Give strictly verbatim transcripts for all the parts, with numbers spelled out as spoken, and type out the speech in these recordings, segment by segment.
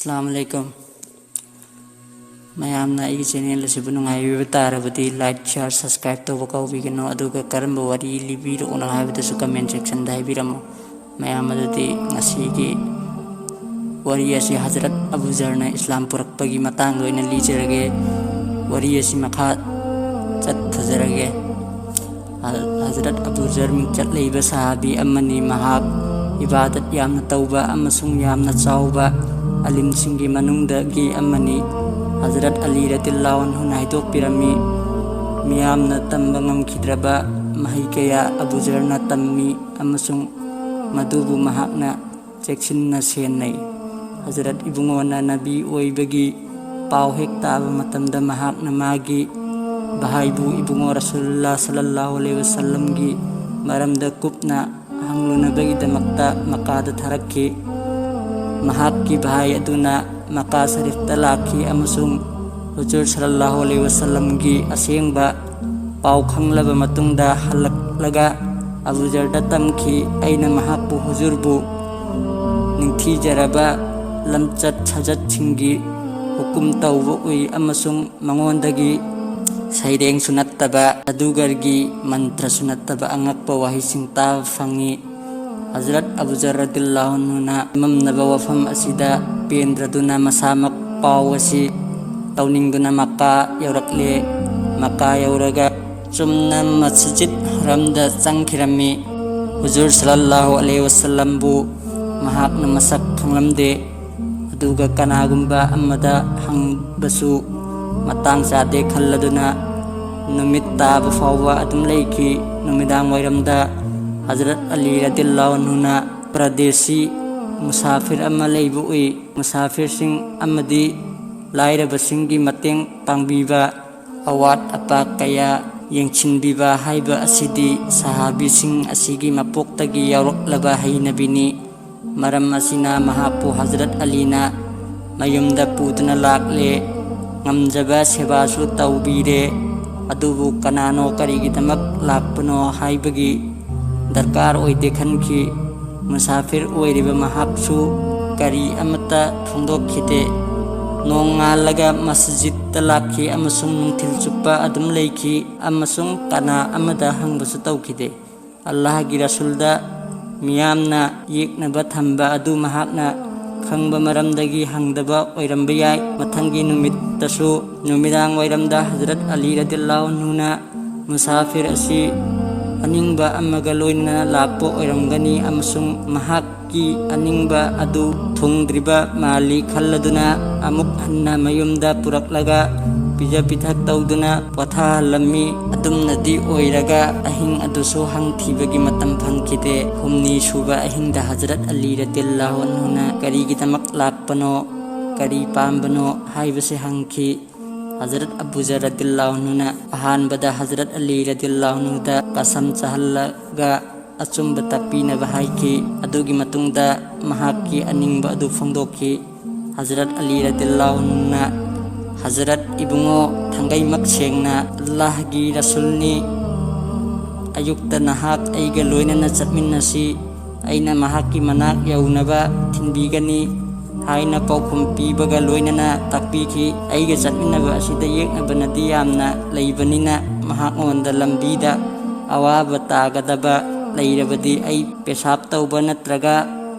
ꯑꯁꯂꯥꯃꯨ ꯑꯂꯥꯏꯀꯨꯝ꯫ ꯃꯌꯥꯝꯅ ꯑꯩꯒꯤ ꯆꯦꯅꯦꯜ ꯑꯁꯤꯕꯨ ꯅꯨꯡꯉꯥꯏꯕꯤꯕ ꯇꯥꯔꯕꯗꯤ like, share, subscribe ꯇꯧꯕ ꯀꯥꯎꯕꯤꯒꯅꯨ꯫ ꯑꯗꯨꯒ ꯀꯔꯝꯕ ꯋꯥꯔꯤ ꯂꯤꯕꯤꯔꯛꯎꯅꯣ ꯍꯥꯏꯕꯗꯨꯁꯨ comment sectionꯗ ꯍꯥꯏꯕꯤꯔꯝꯃꯨ꯫ ꯃꯌꯥꯝ ꯑꯗꯨꯗꯤ ꯉꯁꯤꯒꯤ ꯋꯥꯔꯤ ꯑꯁꯤ ꯍꯖꯔꯠ ꯑꯕꯨ ꯖꯔꯅ ꯏꯁꯂꯥꯝ ꯄꯨꯔꯛꯄꯒꯤ ꯃꯇꯥꯡꯗ ꯑꯣꯏꯅ ꯂꯤꯖꯔꯒꯦ꯫ ꯋꯥꯔꯤ ꯑꯁꯤ ꯃꯈꯥ ꯆꯠꯊꯖꯔꯒꯦ꯫ ꯍ-, ꯍꯖꯔꯠ ꯑꯕꯨ ꯖꯔ ꯃꯤꯡꯆꯠ ꯂꯩꯕ ꯁꯍꯥꯕꯤ ꯑꯃꯅꯤ꯫ ꯃꯍꯥꯛ ꯏꯕꯥꯗꯠ ꯌꯥꯝꯅ ꯇꯧꯕ ꯑꯃꯁꯨꯡ ꯌꯥꯝꯅ ꯆꯥꯎꯕ ꯑꯂꯤꯝꯁꯤꯡꯒꯤ ꯃꯅꯨꯡꯗꯒꯤ ꯑꯃꯅꯤ꯫ ꯍꯖꯔꯠ ꯑꯂꯤ ꯔꯗꯤꯜꯂꯥꯍꯨ ꯑꯟꯍꯨꯅ ꯍꯥꯏꯗꯣꯛꯄꯤꯔꯝꯃꯤ, ꯃꯤꯌꯥꯝꯅ ꯇꯝꯕ ꯉꯝꯈꯤꯗ꯭ꯔꯕ ꯃꯍꯩ ꯀꯌꯥ ꯑꯕꯨ ꯖꯔꯅ ꯇꯝꯃꯤ ꯑꯃꯁꯨꯡ ꯃꯗꯨꯕꯨ ꯃꯍꯥꯛꯅ ꯆꯦꯛꯁꯤꯟꯅ ꯁꯦꯟꯅꯩ꯫ ꯍꯖꯔꯠ ꯏꯕꯨꯡꯉꯣꯅ ꯅꯕꯤ ꯑꯣꯏꯕꯒꯤ ꯄꯥꯎ ꯍꯦꯛ ꯇꯥꯕ ꯃꯇꯝꯗ, ꯃꯍꯥꯛꯅ ꯃꯥꯒꯤ ꯚꯥꯏꯕꯨ ꯏꯕꯨꯡꯉꯣ ꯔꯁꯨꯜꯂꯥ ꯁꯜꯂꯜꯂꯥꯍꯨ ꯑꯂꯩꯍꯤ ꯋꯁꯜꯂꯝꯒꯤ ꯃꯔꯝꯗ ꯀꯨꯞꯅ ꯍꯪꯂꯨꯅꯕꯒꯤꯗꯃꯛꯇ ꯃꯀꯥꯗ ꯊꯥꯔꯛꯈꯤ꯫ ꯃꯍꯥꯛꯀꯤ ꯚꯥꯏ ꯑꯗꯨꯅ ꯃꯀꯥ ꯁꯔꯤꯐꯇ ꯂꯥꯛꯈꯤ ꯑꯃꯁꯨꯡ ꯍꯨꯖꯨꯔ ꯁꯜꯂꯜꯂꯥꯍꯨ ꯑꯂꯩꯍꯤ ꯋꯁꯜꯂꯝꯒꯤ ꯑꯁꯦꯡꯕ ꯄꯥꯎ ꯈꯪꯂꯕ ꯃꯇꯨꯡꯗ ꯍꯜꯂꯛꯂꯒ ꯑꯕꯨ ꯖꯔꯗ ꯇꯝꯈꯤ꯫ ꯑꯩꯅ ꯃꯍꯥꯛꯄꯨ ꯍꯨꯖꯨꯔꯕꯨ ꯅꯤꯡꯊꯤꯖꯔꯕ ꯂꯝꯆꯠ ꯁꯥꯖꯠꯁꯤꯡꯒꯤ ꯍꯨꯀꯨꯝ ꯇꯧꯕ ꯎꯏ ꯑꯃꯁꯨꯡ ꯃꯉꯣꯟꯗꯒꯤ ꯁꯩꯔꯦꯡꯁꯨ ꯅꯠꯇꯕ, ꯖꯥꯗꯨꯒꯔꯒꯤ ꯃꯟꯇ꯭ꯔꯁꯨ ꯅꯠꯇꯕ ꯑꯉꯛꯄ ꯋꯥꯍꯩꯁꯤꯡ ꯇꯥꯕ ꯐꯪꯉꯤ꯫ ꯍꯖꯔꯠ ꯑꯕꯨ ꯖꯔ ꯔꯗꯤꯜꯂꯥꯍꯨ ꯑꯟꯍꯨꯅ ꯆꯃꯝꯅꯕ ꯋꯥꯐꯝ ꯑꯁꯤꯗ ꯄꯦꯟꯗ꯭ꯔꯗꯨꯅ ꯃꯁꯥꯃꯛ ꯄꯥꯎ ꯑꯁꯤ ꯇꯧꯅꯤꯡꯗꯨꯅ ꯃꯀꯥ ꯌꯧꯔꯛꯂꯦ꯫ ꯃꯀꯥ ꯌꯧꯔꯒ ꯆꯨꯝꯅ ꯃꯁꯖꯤꯗ ꯍꯔꯝꯗ ꯆꯪꯈꯤꯔꯝꯃꯤ꯫ ꯍꯨꯖꯨꯔ ꯁꯜꯂꯜꯂꯥꯍꯨ ꯑꯂꯩꯍꯤ ꯋꯁꯜꯂꯝꯕꯨ ꯃꯍꯥꯛꯅ ꯃꯁꯛ ꯈꯪꯂꯝꯗꯦ꯫ ꯑꯗꯨꯒ ꯀꯅꯥꯒꯨꯝꯕ ꯑꯃꯗ ꯍꯪꯕꯁꯨ ꯃꯇꯥꯡ ꯆꯥꯗꯦ ꯈꯜꯂꯗꯨꯅ ꯅꯨꯃꯤꯠ ꯇꯥꯕ ꯐꯥꯎꯕ ꯑꯗꯨꯝ ꯂꯩꯈꯤ꯫ ꯅꯨꯃꯤꯗꯥꯡ ꯋꯥꯏꯔꯝꯗ ꯍꯖꯔꯠ ꯑꯂꯤ ꯔꯗꯤꯜꯂꯥꯍꯨ ꯑꯟꯍꯨꯅ ꯄ꯭ꯔꯗꯦꯁꯤ ꯃꯨꯁꯥꯐꯤꯔ ꯑꯃ ꯂꯩꯕ ꯎꯏ꯫ ꯃꯨꯁꯥꯐꯤꯔꯁꯤꯡ ꯑꯃꯗꯤ ꯂꯥꯏꯔꯕꯁꯤꯡꯒꯤ ꯃꯇꯦꯡ ꯄꯥꯡꯕꯤꯕ, ꯑꯋꯥꯠ ꯑꯄꯥ ꯀꯌꯥ ꯌꯦꯡꯁꯤꯟꯕꯤꯕ ꯍꯥꯏꯕ ꯑꯁꯤꯗꯤ ꯁꯍꯥꯕꯤꯁꯤꯡ ꯑꯁꯤꯒꯤ ꯃꯄꯣꯛꯇꯒꯤ ꯌꯥꯎꯔꯛꯂꯕ ꯍꯩꯅꯕꯤꯅꯤ꯫ ꯃꯔꯝ ꯑꯁꯤꯅ ꯃꯍꯥꯛꯄꯨ ꯍꯖꯔꯠ ꯑꯂꯤꯅ ꯃꯌꯨꯝꯗ ꯄꯨꯗꯨꯅ ꯂꯥꯛꯂꯦ꯫ ꯉꯝꯖꯕ ꯁꯦꯕꯥꯁꯨ ꯇꯧꯕꯤꯔꯦ꯫ ꯑꯗꯨꯕꯨ ꯀꯅꯥꯅꯣ, ꯀꯔꯤꯒꯤꯗꯃꯛ ꯂꯥꯛꯄꯅꯣ ꯍꯥꯏꯕꯒꯤ ꯗꯔꯀꯥꯔ ꯑꯣꯏꯗꯦ ꯈꯟꯈꯤ꯫ ꯃꯨꯁꯥꯐꯤꯔ ꯑꯣꯏꯔꯤꯕ ꯃꯍꯥꯛꯁꯨ ꯀꯔꯤ ꯑꯃꯠꯇ ꯐꯣꯡꯗꯣꯛꯈꯤꯗꯦ꯫ ꯅꯣꯡꯉꯥꯜꯂꯒ ꯃꯁꯖꯤꯗꯇ ꯂꯥꯛꯈꯤ ꯑꯃꯁꯨꯡ ꯅꯨꯡꯊꯤꯜ ꯆꯨꯞꯄ ꯑꯗꯨꯝ ꯂꯩꯈꯤ ꯑꯃꯁꯨꯡ ꯀꯅꯥ ꯑꯃꯗ ꯍꯪꯕꯁꯨ ꯇꯧꯈꯤꯗꯦ꯫ ꯑꯜꯂꯥꯍꯒꯤ ꯔꯁꯨꯜꯗ ꯃꯤꯌꯥꯝꯅ ꯌꯦꯛꯅꯕ ꯊꯝꯕ ꯑꯗꯨ ꯃꯍꯥꯛꯅ ꯈꯪꯕ ꯃꯔꯝꯗꯒꯤ ꯍꯪꯗꯕ ꯑꯣꯏꯔꯝꯕ ꯌꯥꯏ꯫ ꯃꯊꯪꯒꯤ ꯅꯨꯃꯤꯠꯇꯁꯨ ꯅꯨꯃꯤꯗꯥꯡ ꯋꯥꯏꯔꯝꯗ ꯍꯖꯔꯠ ꯑꯂꯤ ꯔꯗꯤꯜꯂꯥꯍꯨꯅ ꯃꯨꯁꯥꯐꯤꯔ ꯑꯁꯤ ꯑꯅꯤꯡꯕ ꯑꯃꯒ ꯂꯣꯏꯅꯅ ꯂꯥꯛꯄ ꯑꯣꯏꯔꯝꯒꯅꯤ ꯑꯃꯁꯨꯡ ꯃꯍꯥꯛꯀꯤ ꯑꯅꯤꯡꯕ ꯑꯗꯨ ꯊꯨꯡꯗ꯭ꯔꯤꯕ ꯃꯥꯜꯂꯤ ꯈꯜꯂꯗꯨꯅ ꯑꯃꯨꯛ ꯍꯟꯅ ꯃꯌꯨꯝꯗ ꯄꯨꯔꯛꯂꯒ ꯄꯤꯖ ꯄꯤꯊꯛ ꯇꯧꯗꯨꯅ ꯄꯣꯊꯥꯍꯜꯂꯝꯃꯤ꯫ ꯑꯗꯨꯝꯅꯗꯤ ꯑꯣꯏꯔꯒ ꯑꯍꯤꯡ ꯑꯗꯨꯁꯨ ꯍꯪꯊꯤꯕꯒꯤ ꯃꯇꯝ ꯐꯪꯈꯤꯗꯦ꯫ ꯍꯨꯝꯅꯤ ꯁꯨꯕ ꯑꯍꯤꯡꯗ ꯍꯖꯔꯠ ꯑꯂꯤ ꯔꯗꯤꯜꯂꯥꯍꯨꯅ ꯀꯔꯤꯒꯤꯗꯃꯛ ꯂꯥꯛꯄꯅꯣ, ꯀꯔꯤ ꯄꯥꯝꯕꯅꯣ ꯍꯥꯏꯕꯁꯤ ꯍꯪꯈꯤ꯫ ꯍꯖꯔꯠ ꯑꯕꯨ ꯖꯔ ꯔꯗꯤꯜꯂꯥꯍꯨꯅ ꯑꯍꯥꯟꯕꯗ ꯍꯖꯔꯠ ꯑꯂꯤ ꯔꯗꯤꯜꯂꯥꯍꯨꯗ ꯀꯁꯝ ꯆꯥꯍꯜꯂꯒ ꯑꯆꯨꯝꯕ ꯇꯥꯛꯄꯤꯅꯕ ꯍꯥꯏꯈꯤ꯫ ꯑꯗꯨꯒꯤ ꯃꯇꯨꯡꯗ ꯃꯍꯥꯛꯀꯤ ꯑꯅꯤꯡꯕ ꯑꯗꯨ ꯐꯣꯡꯗꯣꯛꯈꯤ꯫ ꯍꯖꯔꯠ ꯑꯂꯤ ꯔꯗꯤꯜꯂꯥꯍꯨꯅ, "ꯍꯖꯔꯠ ꯏꯕꯨꯡꯉꯣ, ꯊꯥꯡꯒꯩꯃꯛ ꯁꯦꯡꯅ ꯑꯜꯂꯥꯍꯒꯤ ꯔꯁꯨꯜꯅꯤ꯫ ꯑꯌꯨꯛꯇ ꯅꯍꯥꯛ ꯑꯩꯒ ꯂꯣꯏꯅꯅ ꯆꯠꯃꯤꯟꯅꯁꯤ꯫ ꯑꯩꯅ ꯃꯍꯥꯛꯀꯤ ꯃꯅꯥꯛ ꯌꯧꯅꯕ ꯊꯤꯟꯕꯤꯒꯅꯤ" ꯍꯥꯏꯅ ꯄꯥꯎꯈꯨꯝ ꯄꯤꯕꯒ ꯂꯣꯏꯅꯅ ꯇꯥꯛꯄꯤꯈꯤ꯫ ꯑꯩꯒ ꯆꯠꯃꯤꯟꯅꯕ ꯑꯁꯤꯗ ꯌꯦꯛꯅꯕꯅꯗꯤ ꯌꯥꯝꯅ ꯂꯩꯕꯅꯤꯅ ꯃꯍꯥꯛꯉꯣꯟꯗ ꯂꯝꯕꯤꯗ ꯑꯋꯥꯕ ꯇꯥꯒꯗꯕ ꯂꯩꯔꯕꯗꯤ ꯑꯩ ꯄꯦꯁꯥꯞ ꯇꯧꯕ ꯅꯠꯇ꯭ꯔꯒ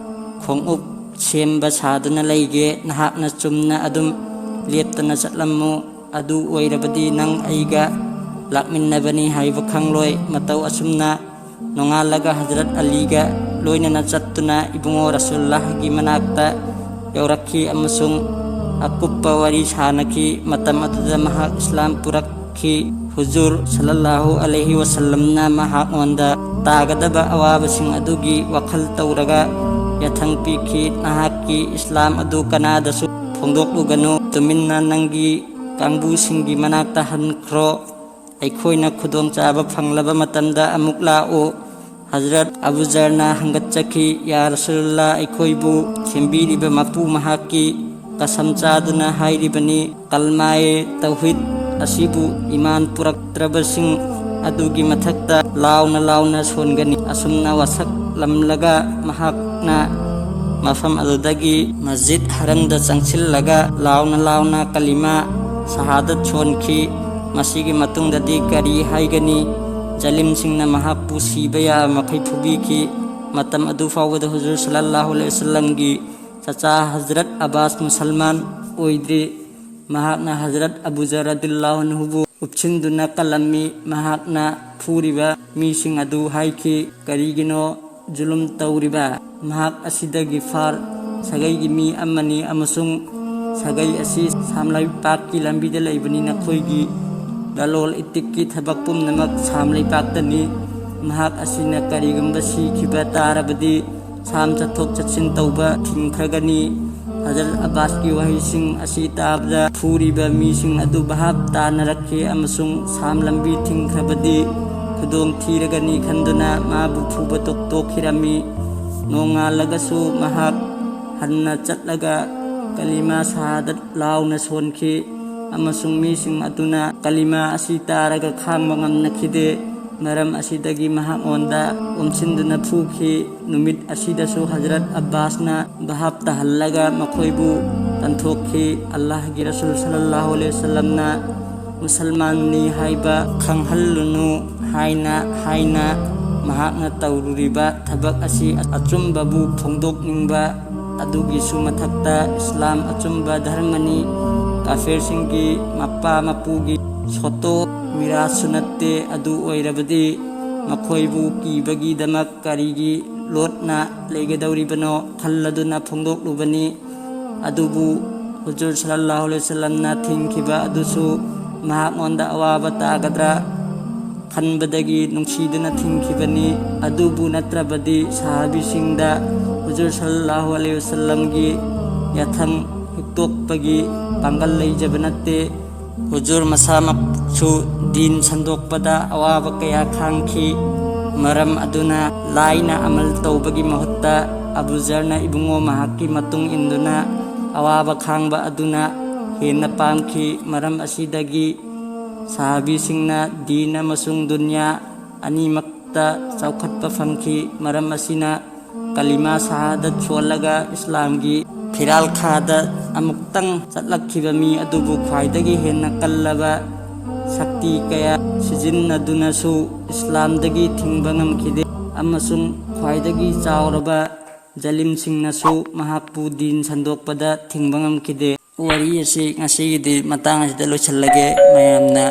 ꯈꯣꯡꯎꯞ ꯁꯦꯝꯕ ꯁꯥꯗꯨꯅ ꯂꯩꯒꯦ꯫ ꯅꯍꯥꯛꯅ ꯆꯨꯝꯅ ꯑꯗꯨꯝ ꯂꯦꯞꯇꯅ ꯆꯠꯂꯝꯃꯨ꯫ ꯑꯗꯨ ꯑꯣꯏꯔꯕꯗꯤ ꯅꯪ ꯑꯩꯒ ꯂꯥꯛꯃꯤꯟꯅꯕꯅꯤ ꯍꯥꯏꯕ ꯈꯪꯂꯣꯏ꯫ ꯃꯇꯧ ꯑꯁꯨꯝꯅ ꯅꯣꯡꯉꯥꯜꯂꯒ ꯍꯖꯔꯠ ꯑꯂꯤꯒ ꯂꯣꯏꯅꯅ ꯆꯠꯇꯨꯅ ꯏꯕꯨꯡꯉꯣ ꯔꯁꯨꯜꯂꯥꯍꯒꯤ ꯃꯅꯥꯛꯇ ꯌꯧꯔꯛꯈꯤ ꯑꯃꯁꯨꯡ ꯑꯀꯨꯞꯄ ꯋꯥꯔꯤ ꯁꯥꯅꯈꯤ꯫ ꯃꯇꯝ ꯑꯗꯨꯗ ꯃꯍꯥꯛ ꯏꯁꯂꯥꯝ ꯄꯨꯔꯛꯈꯤ꯫ ꯍꯨꯖꯨꯔ ꯁꯜꯂꯜꯂꯥꯍꯨ ꯑꯂꯩꯍꯤ ꯋꯁꯜꯂꯝꯅ ꯃꯍꯥꯛꯉꯣꯟꯗ ꯇꯥꯒꯗꯕ ꯑꯋꯥꯕꯁꯤꯡ ꯑꯗꯨꯒꯤ ꯋꯥꯈꯜ ꯇꯧꯔꯒ ꯌꯥꯊꯪ ꯄꯤꯈꯤ, "ꯅꯍꯥꯛꯀꯤ ꯏꯁꯂꯥꯝ ꯑꯗꯨ ꯀꯅꯥꯗꯁꯨ ꯐꯣꯡꯗꯣꯛꯂꯨꯒꯅꯨ꯫ ꯇꯨꯃꯤꯟꯅ ꯅꯪꯒꯤ ꯀꯥꯡꯕꯨꯁꯤꯡꯒꯤ ꯃꯅꯥꯛꯇ ꯍꯟꯈ꯭ꯔꯣ꯫ ꯑꯩꯈꯣꯏꯅ ꯈꯨꯗꯣꯡꯆꯥꯕ ꯐꯪꯂꯕ ꯃꯇꯝꯗ ꯑꯃꯨꯛ ꯂꯥꯛꯎ"꯫ ꯍꯖꯔꯠ ꯑꯕꯨ ꯖꯔꯅ ꯍꯪꯒꯠꯆꯈꯤ, "ꯌꯥ ꯔꯁꯨꯂꯨꯜꯂꯥ, ꯑꯩꯈꯣꯏꯕꯨ ꯁꯦꯝꯕꯤꯔꯤꯕ ꯃꯄꯨ ꯃꯍꯥꯛꯀꯤ ꯀꯁꯝ ꯆꯥꯗꯨꯅ ꯍꯥꯏꯔꯤꯕꯅꯤ, ꯀꯜꯃꯥꯌꯦ ꯇꯧꯍꯤꯗ ꯑꯁꯤꯕꯨ ꯏꯃꯥꯟ ꯄꯨꯔꯛꯇ꯭ꯔꯕꯁꯤꯡ ꯑꯗꯨꯒꯤ ꯃꯊꯛꯇ ꯂꯥꯎꯅ ꯂꯥꯎꯅ ꯁꯣꯟꯒꯅꯤ"꯫ ꯑꯁꯨꯝꯅ ꯋꯥꯁꯛꯂꯝꯂꯒ ꯃꯍꯥꯛꯅ ꯃꯐꯝ ꯑꯗꯨꯗꯒꯤ ꯃꯁꯖꯤꯗ ꯍꯔꯝꯗ ꯆꯪꯁꯤꯜꯂꯒ ꯂꯥꯎꯅ ꯂꯥꯎꯅ ꯀꯂꯤꯃꯥ ꯁꯍꯥꯗꯠ ꯁꯣꯟꯈꯤ꯫ ꯃꯁꯤꯒꯤ ꯃꯇꯨꯡꯗꯗꯤ ꯀꯔꯤ ꯍꯥꯏꯒꯅꯤ? ꯖꯂꯤꯝꯁꯤꯡꯅ ꯃꯍꯥꯛꯄꯨ ꯁꯤꯕ ꯌꯥꯕ ꯃꯈꯩ ꯐꯨꯕꯤꯈꯤ꯫ ꯃꯇꯝ ꯑꯗꯨ ꯐꯥꯎꯕꯗ ꯍꯨꯖꯨꯔ ꯁꯜꯂꯜꯂꯥꯍꯨ ꯑꯂꯩꯍꯤ ꯋꯁꯜꯂꯝꯒꯤ ꯆꯆꯥ ꯍꯖꯔꯠ ꯑꯕꯥꯁ ꯃꯨꯁꯜꯃꯥꯟ ꯑꯣꯏꯗ꯭ꯔꯤ꯫ ꯃꯍꯥꯛꯅ ꯍꯖꯔꯠ ꯑꯕꯨ ꯖꯔ ꯔꯗꯤꯜꯂꯥꯍꯨ ꯑꯟꯍꯨꯕꯨ ꯎꯞꯁꯤꯟꯗꯨꯅ ꯀꯜꯂꯝꯃꯤ꯫ ꯃꯍꯥꯛꯅ ꯐꯨꯔꯤꯕ ꯃꯤꯁꯤꯡ ꯑꯗꯨ ꯍꯥꯏꯈꯤ, "ꯀꯔꯤꯒꯤꯅꯣ ꯖꯨꯂꯨꯝ ꯇꯧꯔꯤꯕ? ꯃꯍꯥꯛ ꯑꯁꯤꯗꯒꯤ ꯐꯥꯔ ꯁꯥꯒꯩꯒꯤ ꯃꯤ ꯑꯃꯅꯤ ꯑꯃꯁꯨꯡ ꯁꯥꯒꯩ ꯑꯁꯤ ꯁꯥꯝ ꯂꯩꯄꯥꯛꯀꯤ ꯂꯝꯕꯤꯗ ꯂꯩꯕꯅꯤ꯫ ꯅꯈꯣꯏꯒꯤ ꯂꯂꯣꯜ ꯏꯇꯤꯛꯀꯤ ꯊꯕꯛ ꯄꯨꯝꯅꯃꯛ ꯁꯥꯝ ꯂꯩꯄꯥꯛꯇꯅꯤ꯫ ꯃꯍꯥꯛ ꯑꯁꯤꯅ ꯀꯔꯤꯒꯨꯝꯕ ꯁꯤꯈꯤꯕ ꯇꯥꯔꯕꯗꯤ ꯁꯥꯝ ꯆꯠꯊꯣꯛ ꯆꯠꯁꯤꯟ ꯇꯧꯕ ꯊꯤꯡꯈ꯭ꯔꯒꯅꯤ꯫" ꯍꯖꯔꯠ ꯑꯕꯥꯁꯀꯤ ꯋꯥꯍꯩꯁꯤꯡ ꯑꯁꯤ ꯇꯥꯕꯗ ꯐꯨꯔꯤꯕ ꯃꯤꯁꯤꯡ ꯑꯗꯨ ꯚꯥꯞ ꯇꯥꯅꯔꯛꯈꯤ ꯑꯃꯁꯨꯡ ꯁꯥꯝ ꯂꯝꯕꯤ ꯊꯤꯡꯈ꯭ꯔꯕꯗꯤ ꯈꯨꯗꯣꯡ ꯊꯤꯔꯒꯅꯤ ꯈꯟꯗꯨꯅ ꯃꯥꯕꯨ ꯐꯨꯕ ꯇꯣꯛ-, ꯇꯣꯛꯈꯤꯔꯝꯃꯤ꯫ ꯅꯣꯡꯉꯥꯜꯂꯒꯁꯨ ꯃꯍꯥꯛ ꯍꯟꯅ ꯆꯠꯂꯒ ꯀꯂꯤꯃꯥ ꯁꯍꯥꯗꯠ ꯂꯥꯎꯅ ꯁꯣꯟꯈꯤ ꯑꯃꯁꯨꯡ ꯃꯤꯁꯤꯡ ꯑꯗꯨꯅ ꯀꯂꯤꯃꯥ ꯑꯁꯤ ꯇꯥꯔꯒ ꯈꯥꯡꯕ ꯉꯝꯅꯈꯤꯗꯦ꯫ ꯃꯔꯝ ꯑꯁꯤꯗꯒꯤ ꯃꯍꯥꯛꯉꯣꯟꯗ ꯑꯣꯝꯁꯤꯟꯗꯨꯅ ꯐꯨꯈꯤ꯫ ꯅꯨꯃꯤꯠ ꯑꯁꯤꯗꯁꯨ ꯍꯖꯔꯠ ꯑꯕꯥꯁꯅ ꯚꯥꯞ ꯇꯥꯍꯜꯂꯒ ꯃꯈꯣꯏꯕꯨ ꯇꯟꯊꯣꯛꯈꯤ꯫ ꯑꯜꯂꯥꯍꯒꯤ ꯔꯁꯨꯜ ꯁꯜꯂꯜꯂꯥꯍꯨ ꯑꯂꯩꯍꯤ ꯋꯁꯜꯂꯝꯅ ꯃꯨꯁꯜꯃꯥꯟꯅꯤ ꯍꯥꯏꯕ ꯈꯪꯍꯜꯂꯨꯅꯨ ꯍꯥꯏꯅ, ꯍꯥꯏꯅ ꯃꯍꯥꯛꯅ ꯇꯧꯔꯨꯔꯤꯕ ꯊꯕꯛ ꯑꯁꯤ ꯑꯆꯨꯝꯕꯕꯨ ꯐꯣꯡꯗꯣꯛꯅꯤꯡꯕ ꯑꯗꯨꯒꯤꯁꯨ ꯃꯊꯛꯇ ꯏꯁꯂꯥꯝ ꯑꯆꯨꯝꯕ ꯙꯔꯃꯅꯤ, ꯀꯥꯐꯤꯔꯁꯤꯡꯒꯤ ꯃꯄꯥ ꯃꯄꯨꯒꯤ ꯁꯣꯇꯣ ꯃꯤꯔꯥꯠꯁꯨ ꯅꯠꯇꯦ꯫ ꯑꯗꯨ ꯑꯣꯏꯔꯕꯗꯤ ꯃꯈꯣꯏꯕꯨ ꯀꯤꯕꯒꯤꯗꯃꯛ ꯀꯔꯤꯒꯤ ꯂꯣꯠꯅ ꯂꯩꯒꯗꯧꯔꯤꯕꯅꯣ ꯈꯜꯂꯗꯨꯅ ꯐꯣꯡꯗꯣꯛꯂꯨꯕꯅꯤ꯫ ꯑꯗꯨꯕꯨ ꯍꯨꯖꯨꯔ ꯁꯜꯂꯜꯂꯥꯍꯨ ꯑꯂꯩꯍꯤ ꯋꯁꯜꯂꯝꯅ ꯊꯤꯡꯈꯤꯕ ꯑꯗꯨꯁꯨ ꯃꯍꯥꯛꯉꯣꯟꯗ ꯑꯋꯥꯕ ꯇꯥꯒꯗ꯭ꯔꯥ ꯈꯟꯕꯗꯒꯤ ꯅꯨꯡꯁꯤꯗꯨꯅ ꯊꯤꯡꯈꯤꯕꯅꯤ꯫ ꯑꯗꯨꯕꯨ ꯅꯠꯇ꯭ꯔꯕꯗꯤ ꯁꯍꯥꯕꯤꯁꯤꯡꯗ ꯍꯨꯖꯨꯔ ꯁꯜꯂꯜꯂꯥꯍꯨ ꯑꯂꯩꯍꯤ ꯋꯁꯜꯂꯝꯒꯤ ꯌꯥꯊꯪ ꯍꯤꯛꯇꯣꯛꯄꯒꯤ ꯄꯥꯡꯒꯜ ꯂꯩꯖꯕ ꯅꯠꯇꯦ꯫ ꯍꯨꯖꯨꯔ ꯃꯁꯥꯃꯛꯁꯨ ꯗꯤꯟ ꯁꯟꯗꯣꯛꯄꯗ ꯑꯋꯥꯕ ꯀꯌꯥ ꯈꯥꯡꯈꯤ꯫ ꯃꯔꯝ ꯑꯗꯨꯅ ꯂꯥꯏꯅ ꯑꯃꯜ ꯇꯧꯕꯒꯤ ꯃꯍꯨꯠꯇ ꯑꯕꯨ ꯖꯔꯅ ꯏꯕꯨꯡꯉꯣ ꯃꯍꯥꯛꯀꯤ ꯃꯇꯨꯡ ꯏꯟꯗꯨꯅ ꯑꯋꯥꯕ ꯈꯥꯡꯕ ꯑꯗꯨꯅ ꯍꯦꯟꯅ ꯄꯥꯝꯈꯤ꯫ ꯃꯔꯝ ꯑꯁꯤꯗꯒꯤ ꯁꯍꯥꯕꯤꯁꯤꯡꯅ ꯗꯤꯟ ꯑꯃꯁꯨꯡ ꯗꯨꯅꯤꯌꯥ ꯑꯅꯤꯃꯛꯇ ꯆꯥꯎꯈꯠꯄ ꯐꯪꯈꯤ꯫ ꯃꯔꯝ ꯑꯁꯤꯅ ꯀꯂꯤꯃꯥ ꯁꯍꯥꯗꯠ ꯁꯣꯜꯂꯒ ꯏꯁꯂꯥꯝꯒꯤ ꯐꯤꯔꯥꯜꯈꯥꯗ ꯑꯃꯨꯛꯇꯪ ꯆꯠꯂꯛꯈꯤꯕ ꯃꯤ ꯑꯗꯨꯕꯨ ꯈ꯭ꯋꯥꯏꯗꯒꯤ ꯍꯦꯟꯅ ꯀꯜꯂꯕ ꯁꯛꯇꯤ ꯀꯌꯥ ꯁꯤꯖꯤꯟꯅꯗꯨꯅꯁꯨ ꯏꯁꯂꯥꯝꯗꯒꯤ ꯊꯤꯡꯕ ꯉꯝꯈꯤꯗꯦ, ꯑꯃꯁꯨꯡ ꯈ꯭ꯋꯥꯏꯗꯒꯤ ꯆꯥꯎꯔꯕ ꯖꯂꯤꯝꯁꯤꯡꯅꯁꯨ ꯃꯍꯥꯛꯄꯨ ꯗꯤꯟ ꯁꯟꯗꯣꯛꯄꯗ ꯊꯤꯡꯕ ꯉꯝꯈꯤꯗꯦ꯫ ꯋꯥꯔꯤ ꯑꯁꯤ ꯉꯁꯤꯒꯤꯗꯤ ꯃꯇꯥꯡ ꯑꯁꯤꯗ ꯂꯣꯏꯁꯤꯜꯂꯒꯦ꯫ ꯃꯌꯥꯝꯅ